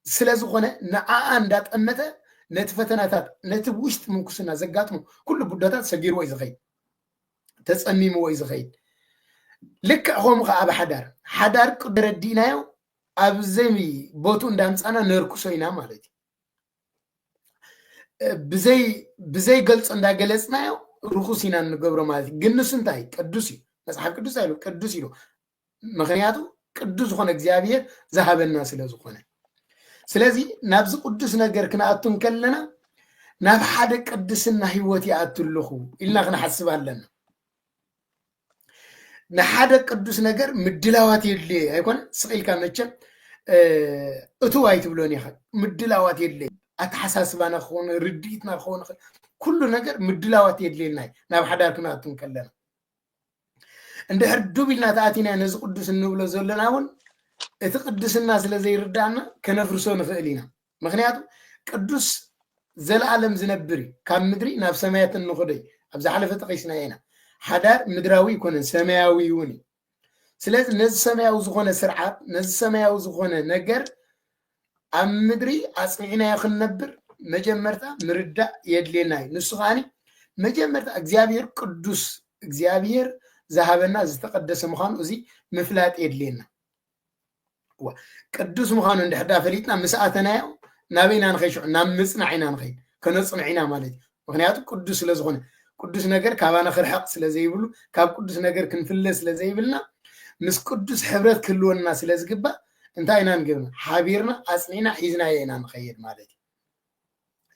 ስለ ዝኾነ ንዓኣ እንዳጠመተ ነቲ ፈተናታት ነቲ ውሽጢ ምንኩስና ዘጋጥሙ ኩሉ ቡዶታት ሰጊርዎ እዩ ዝኸይድ፣ ተፀሚምዎ እዩ ዝኸይድ። ልክዕ ከምኡ ከዓ ኣብ ሓዳር ሓዳር ቅዱ ረዲእናዮ ኣብ ዘይ ቦቱ እንዳምፃና ነርኩሶ ኢና ማለት እዩ። ብዘይ ብዘይ ገልፆ እንዳገለፅናዮ ርኩስ ኢና እንገብሮ ማለት እዩ። ግን ንሱ እንታይ ቅዱስ እዩ። መፅሓፍ ቅዱስ ኣይሉ ቅዱስ ኢሉ ምክንያቱ ቅዱስ ዝኾነ እግዚኣብሔር ዝሃበና ስለ ዝኾነ። ስለዚ ናብዚ ቅዱስ ነገር ክንኣቱ እንከለና ናብ ሓደ ቅድስና ህይወት ይኣቱ ኣለኹ ኢልና ክንሓስብ ኣለና። ንሓደ ቅዱስ ነገር ምድላዋት የድልየ ኣይኮነ ስቕ ኢልካ መቸም እቱ ኣይትብሎን ኢኻ። ምድላዋት የድልየ ኣተሓሳስባና ክኸውን ርድኢትና ክኸውን ይኽእል። ኩሉ ነገር ምድላዋት የድልየና እዩ ናብ ሓዳር ክንኣቱ እንከለና። እንድሕር ዱብ ኢልና ተኣቲና ነዚ ቅዱስ እንብሎ ዘለና እውን እቲ ቅድስና ስለ ዘይርዳእና ከነፍርሶ ንኽእል ኢና። ምክንያቱ ቅዱስ ዘለኣለም ዝነብር እዩ። ካብ ምድሪ ናብ ሰማያት እንኸዶ እዩ። ኣብ ዝሓለፈ ጠቂስና ኢና። ሓዳር ምድራዊ ይኮነን ሰማያዊ እውን እዩ። ስለዚ ነዚ ሰማያዊ ዝኾነ ስርዓት ነዚ ሰማያዊ ዝኾነ ነገር ኣብ ምድሪ ኣፅኒዕናዮ ክንነብር መጀመርታ ምርዳእ የድልየና እዩ። ንሱ ከዓኒ መጀመርታ እግዚኣብሔር ቅዱስ እግዚኣብሔር ዝሃበና ዝተቀደሰ ምዃኑ እዚ ምፍላጥ የድልየና። ቅዱስ ምዃኑ እንድሕዳ ፈሊጥና ምስ ኣተናዮ ናበይና ንኸይድ ሽዑ ናብ ምፅናዕ ኢና ንኸይድ ከነፅንዕ ኢና ማለት እዩ። ምክንያቱ ቅዱስ ስለ ዝኾነ ቅዱስ ነገር ካባና ክርሕቕ ስለ ዘይብሉ ካብ ቅዱስ ነገር ክንፍለ ስለ ዘይብልና ምስ ቅዱስ ሕብረት ክህልወና ስለ ዝግባእ እንታይ ኢና ንገብር ሓቢርና ኣፅኒዕና ሒዝናዮ ኢና ንኸይድ ማለት እዩ።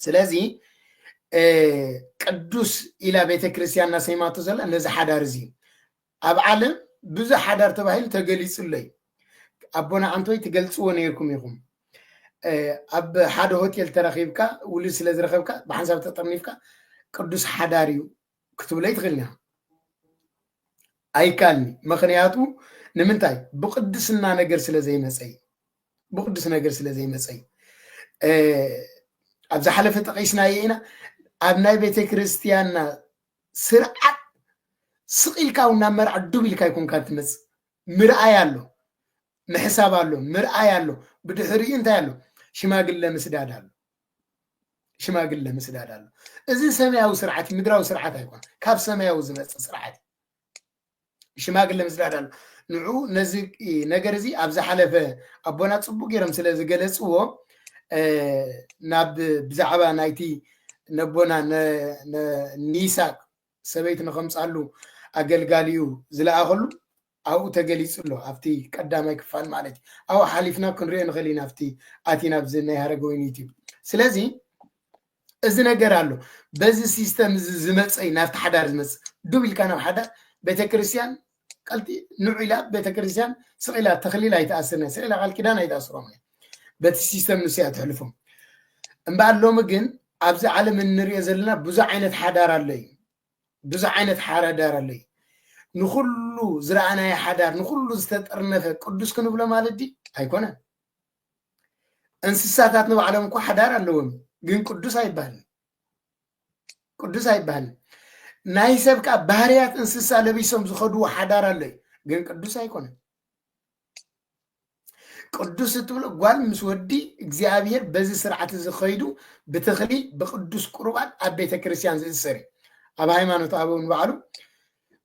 ስለዚ ቅዱስ ኢላ ቤተክርስትያንና ሰይማቶ ዘላ ነዚ ሓዳር እዚ ኣብ ዓለም ብዙሕ ሓዳር ተባሂሉ ተገሊፁ ኣሎ እዩ። ኣቦና ዓንቶይ ትገልፅዎ ነይርኩም ኢኹም። ኣብ ሓደ ሆቴል ተረኺብካ ውሉድ ስለ ዝረኸብካ ብሓንሳብ ተጠርኒፍካ ቅዱስ ሓዳር እዩ ክትብሎ ይትኽእል ኢና። ኣይካልኒ። ምክንያቱ ንምንታይ ብቅድስና ነገር ስለ ዘይመፀ እዩ። ብቅዱስ ነገር ስለ ዘይመፀ እዩ። ኣብ ዝሓለፈ ጠቂስናዮ ኢና። ኣብ ናይ ቤተክርስትያንና ስርዓት ስቕ ኢልካ እውን ናብ መርዓ ዱብ ኢልካ ኣይኮንካ ትመፅእ። ምርኣይ ኣሎ፣ ምሕሳብ ኣሎ፣ ምርኣይ ኣሎ። ብድሕሪኡ እንታይ ኣሎ? ሽማግለ ምስዳድ ኣሎ። ሽማግለ ምስዳድ ኣሎ። እዚ ሰማያዊ ስርዓት እዩ፣ ምድራዊ ስርዓት ኣይኮነ፣ ካብ ሰማያዊ ዝመፅእ ስርዓት እዩ። ሽማግለ ምስዳድ ኣሎ። ንዑ ነዚ ነገር እዚ ኣብ ዝሓለፈ ኣቦና ፅቡቅ ገይሮም ስለ ዝገለፅዎ ናብ ብዛዕባ ናይቲ ነቦና ንይስሃቅ ሰበይቲ ንኸምፃሉ ኣገልጋሊኡ ዝለኣኸሉ ኣብኡ ተገሊፁ ኣሎ። ኣብቲ ቀዳማይ ክፋል ማለት እዩ። ኣብኡ ሓሊፍና ክንሪኦ ንኽእል ኢና ኣብቲ ኣቲና ኣብዚ ናይ ሃረገወይን ዩቲብ። ስለዚ እዚ ነገር ኣሎ። በዚ ሲስተም እዚ ዝመፀ እዩ ናብቲ ሓዳር ዝመፅእ። ዱብ ኢልካ ናብ ሓዳር ቤተክርስትያን ቀልጢ ንዑ ኢላ ቤተክርስትያን ስቕ ኢላ ተኽሊል ኣይትኣስርና ስቕ ኢላ ቃል ኪዳን ኣይትኣስሮም። በቲ ሲስተም ንሱ እያ ትሕልፎም። እምበኣር ሎሚ ግን ኣብዚ ዓለም እንሪኦ ዘለና ብዙሕ ዓይነት ሓዳር ኣሎ እዩ። ብዙሕ ዓይነት ሓዳር ኣሎ እዩ። ንኩሉ ዝረኣናዮ ሓዳር ንኩሉ ዝተጠርነፈ ቅዱስ ክንብሎ ማለት ድዩ? ኣይኮነን። እንስሳታት ንባዕሎም እኮ ሓዳር ኣለዎም ግን ቅዱስ ኣይበሃልን። ቅዱስ ኣይበሃልን። ናይ ሰብ ከዓ ባህርያት እንስሳ ለቢሶም ዝኸድዎ ሓዳር ኣሎ እዩ ግን ቅዱስ ኣይኮነን። ቅዱስ እትብሎ ጓል ምስ ወዲ እግዚኣብሔር በዚ ስርዓት እዚ ከይዱ ብተኽሊል ብቅዱስ ቁርባን ኣብ ቤተ ክርስቲያን ዝእሰር እዩ። ኣብ ሃይማኖት ኣበው ንባዕሉ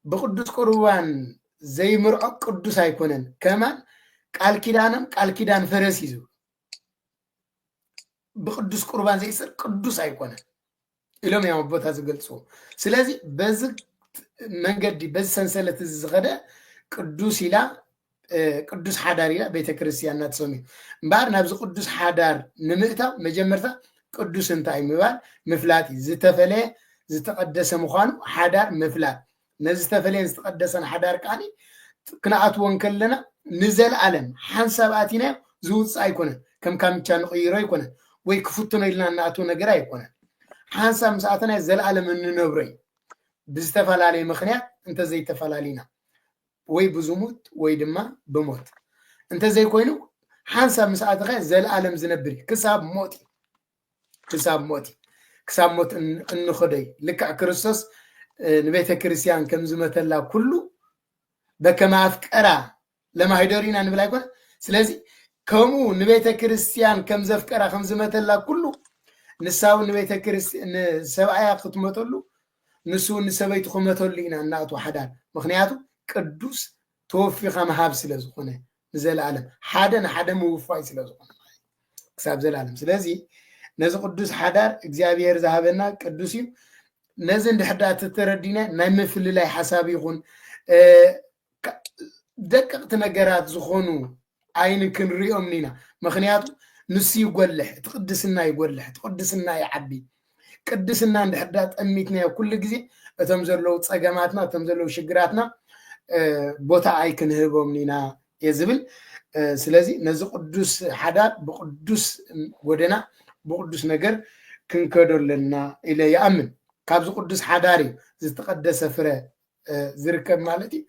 ብቅዱስ ቁርባን ዘይምርዖ ቅዱስ ኣይኮነን። ከማን ቃል ኪዳኖም ቃል ኪዳን ፈረስ እዩ ዝብሉ። ብቅዱስ ቁርባን ዘይስር ቅዱስ ኣይኮነን ኢሎም እዮም ኣቦታት ዝገልጽዎ። ስለዚ በዚ መንገዲ በዚ ሰንሰለት እዚ ዝኸደ ቅዱስ ኢላ ቅዱስ ሓዳር ኢላ ቤተክርስትያን እናተሰምዩ እምበኣር ናብዚ ቅዱስ ሓዳር ንምእታው መጀመርታ ቅዱስ እንታይ ምባል ምፍላጥ እዩ። ዝተፈለየ ዝተቐደሰ ምዃኑ ሓዳር ምፍላጥ። ነዚ ዝተፈለየን ዝተቐደሰን ሓዳር ከዓኒ ክንኣትዎ እንከለና ንዘለኣለም ሓንሳብ ኣቲናዮ ዝውፅእ ኣይኮነን። ከም ካምቻ ንቕይሮ ኣይኮነን ወይ ክፍትኖ ኢልና እንኣትዎ ነገር ኣይኮነን። ሓንሳብ ምስ ኣተናዮ ዘለኣለም እንነብሮ እዩ። ብዝተፈላለየ ምኽንያት እንተዘይተፈላለዩና ወይ ብዝሙት ወይ ድማ ብሞት እንተዘይኮይኑ ሓንሳብ ምስ ኣተኻዮ ዘለኣለም ዝነብር እዩ። ክሳብ ሞት እዩ። ክሳብ ሞት እዩ። ክሳብ ሞት እንኸዶ እዩ። ልክዕ ክርስቶስ ንቤተ ክርስቲያን ከም ዝመተላ ኩሉ በከመ ኣፍቀራ ለማሂደሩ ኢና ንብል ኣይኮነ። ስለዚ ከምኡ ንቤተ ክርስቲያን ከም ዘፍቀራ ከም ዝመተላ ኩሉ ንሳ እውን ንቤተ ክርስቲያን ንሰብኣያ ክትመተሉ ንሱ እውን ንሰበይቱ ክመተሉ ኢና እናእትዎ ሓዳር። ምክንያቱ ቅዱስ ተወፊኻ ምሃብ ስለ ዝኾነ ንዘለኣለም ሓደ ንሓደ ምውፋይ ስለ ዝኾነ ማለት እዩ። ክሳብ ዘላለም። ስለዚ ነዚ ቅዱስ ሓዳር እግዚኣብሔር ዝሃበና ቅዱስ እዩ። ነዚ እንድሕር ደኣ ተተረዲና ናይ ምፍልላይ ሓሳብ ይኹን ደቀቕቲ ነገራት ዝኾኑ ኣይን ክንሪኦም ኢና። ምክንያቱ ንሱ ይጎልሕ፣ እቲ ቅድስና ይጎልሕ፣ እቲ ቅድስና ይዓቢ። ቅድስና እንድሕር ዳ ጠሚትናዮ ኩሉ ግዜ እቶም ዘለዉ ጸገማትና እቶም ዘለዉ ሽግራትና ቦታ ኣይክንህቦም ኢና እየ ዝብል። ስለዚ ነዚ ቅዱስ ሓዳር ብቅዱስ ጎደና ብቅዱስ ነገር ክንከዶ ኣለና ኢለ ይኣምን። ካብዚ ቅዱስ ሓዳር እዩ ዝተቀደሰ ፍረ ዝርከብ ማለት እዩ።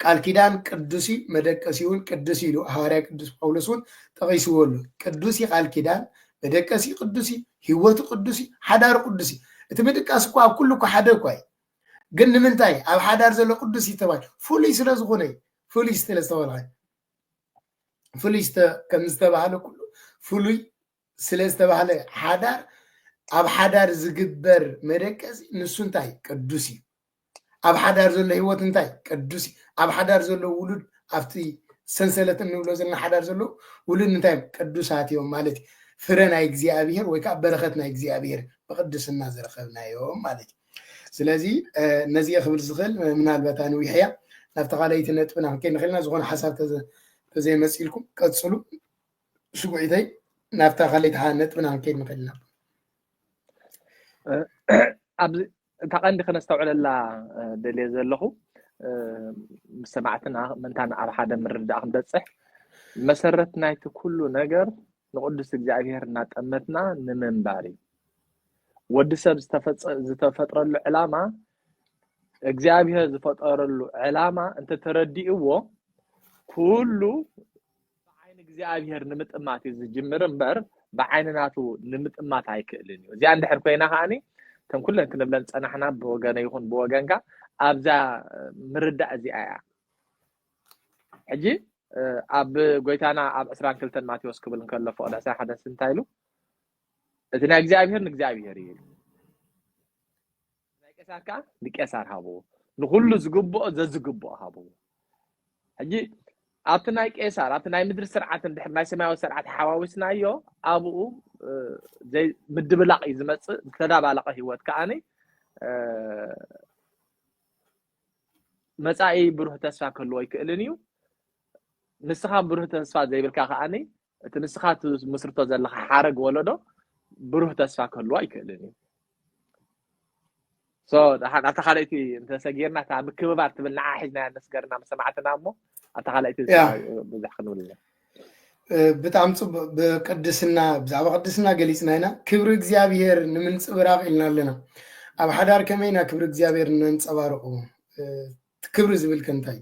ቃል ኪዳን ቅዱስ እዩ፣ መደቀሲ እውን ቅዱስ እዩ ኢሉ ሃዋርያ ቅዱስ ጳውሎስ እውን ጠቂስዎ ኣሎ። ቅዱስ እዩ ቃል ኪዳን፣ መደቀሲ ቅዱስ እዩ፣ ህይወቱ ቅዱስ እዩ፣ ሓዳሩ ቅዱስ እዩ። እቲ ምድቃስ እኮ ኣብ ኩሉ እኮ ሓደ እኳ እዩ። ግን ንምንታይ ኣብ ሓዳር ዘሎ ቅዱስ እዩ ተባሂሉ? ፍሉይ ስለ ዝኾነ እዩ። ፍሉይ ስለ ዝተባህለ ፍሉይ ከም ዝተባህለ ኩሉ ፍሉይ ስለ ዝተባህለ ሓዳር ኣብ ሓዳር ዝግበር መደቀሲ ንሱ እንታይ ቅዱስ እዩ። ኣብ ሓዳር ዘሎ ህይወት እንታይ ቅዱስ እዩ። ኣብ ሓዳር ዘሎ ውሉድ ኣብቲ ሰንሰለት እንብሎ ዘለና ሓዳር ዘሎ ውሉድ እንታይ እዮም ቅዱሳት እዮም ማለት እዩ። ፍረ ናይ እግዚኣብሔር ወይ ከዓ በረኸት ናይ እግዚኣብሔር ብቅድስና ዝረኸብናዮም ማለት እዩ። ስለዚ ነዚ ክብል ዝኽእል ምናልባት ኣንዊሕያ ናብቲ ካልኣይቲ ነጥብና ክንከይድ ንኽእልና ዝኾነ ሓሳብ ተዘይመፂልኩም ቀፅሉ። ሽጉዒተይ ናብታ ካልኣይቲ ነጥብና ክንከይድ ንኽእል ኢና። ኣብዚ እታ ቀንዲ ከነስተውዕለላ ደልየ ዘለኹ ምስ ሰማዕትና ምእንታን ኣብ ሓደ ምርዳእ ክንበፅሕ መሰረት ናይቲ ኩሉ ነገር ንቅዱስ እግዚኣብሔር እናጠመትና ንምንባር እዩ። ወዲ ሰብ ዝተፈጠረሉ ዕላማ እግዚኣብሔር ዝፈጠረሉ ዕላማ እንተተረዲእዎ ኩሉ ብዓይኒ እግዚኣብሔር ንምጥማት እዩ ዝጅምር እምበር ብዓይኒ ናቱ ንምጥማት ኣይክእልን እዩ። እዚኣ እንድሕር ኮይና ከዓኒ ከም ኩለን ክንብለን ዝፀናሕና ብወገነ ይኹን ብወገንካ ኣብዛ ምርዳእ እዚኣ እያ። ሕጂ ኣብ ጎይታና ኣብ ዕስራን ክልተን ማቴዎስ ክብል እንከሎ ፍቕዲ ዕስራን ሓደን እንታይ ኢሉ? እቲ ናይ እግዚኣብሔር ንእግዚኣብሔር እዩ። ናይ ቄሳር ከዓ ንቄሳር ሃብዎ፣ ንኩሉ ዝግብኦ ዘዝግብኦ ሃብዎ። ሕጂ ኣብቲ ናይ ቄሳር ኣብቲ ናይ ምድሪ ስርዓት እንድሕር ናይ ሰማያዊ ስርዓት ሓዋዊስናዮ ኣብኡ ምድብላቕ እዩ ዝመፅእ። ዝተዳባለቐ ህይወት ከዓኒ መፃኢ ብሩህ ተስፋ ክህልዎ ኣይክእልን እዩ። ንስኻ ብሩህ ተስፋ ዘይብልካ ከዓኒ እቲ ንስኻ ትምስርቶ ዘለኻ ሓረግ ወለዶ ብሩህ ተስፋ ክህልዎ ኣይክእልን እዩ። ናብታ ካልኣይቲ እንተሰጊርና እታ ምክብባር ትብል ንዓ ሒዝና ነስገርና መሰማዕትና እሞ ኣብታ ካልኣይቲ ብዙሕ ክንብል ኢና። ብጣዕሚ ፅቡቅ። ብቅድስና ብዛዕባ ቅድስና ገሊፅና ኢና። ክብሪ እግዚኣብሄር ንምንፅብራቅ ኢልና ኣለና። ኣብ ሓዳር ከመይ ኢና ክብሪ እግዚኣብሄር ነንፀባርቁ? ክብሪ ዝብል ከ እንታይ?